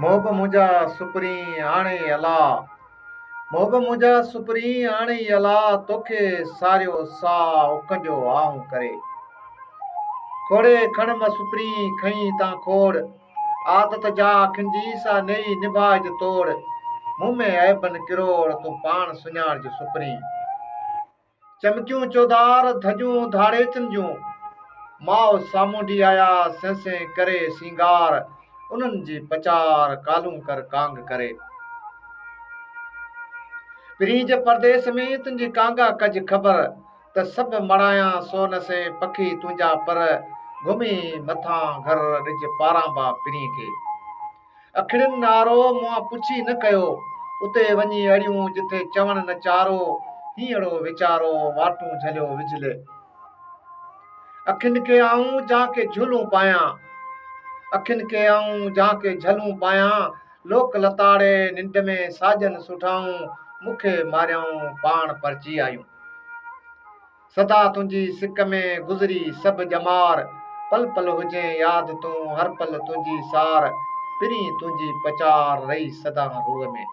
محب منهنجا سپرين آڻي الا. محب منهنجا سپرين آڻي الا توکي ساريو ساهه اڪنڊيو آهون ڪري. کوڙي کڻ م سپرين کنئي تان کوڙ عادت جا اکين جي سا نيئي نڀائج توڙ مون ۾ عيبن ڪروڙ تون پاڻ سڃاڻج سپرين. چمڪيون چوڌار ڌڄون ڌاڙيچن جون، ماء سامونڊي آيا سين سين ڪري سينگار، انهن جي پچار ڪالون ڪر ڪانگ ڪري. پرين جي پرديس ۾ تنهنجي ڪانگا ڪج خبر، ته سڀ مڙايان سو نه سين پکي تنهنجا پر، گهمي مٿان گهر ڏج پارانبا پرين کي. اکڙين نعرو مون پڇي نه ڪيو، اتي وڃي اڙيون جٿي چوڻ نه چارو، هينئڙو ويچارو واٽون جهليو وجهلي. اکين کي آئون جان کي جهلون پايان، اکين کي آئون جان کي جهلون پايان، لوڪ لتاڙي ننڊ ۾ ساڄن سٺائون، مون کي ماريائون پاڻ پرچي آيون. سدا تنهنجي سڪ ۾ گذري سڀ ڄمار، پل پل هجين ياد تون هر پل تنهنجي سار، پرين تنهنجي پچار رهي سدا روح ۾.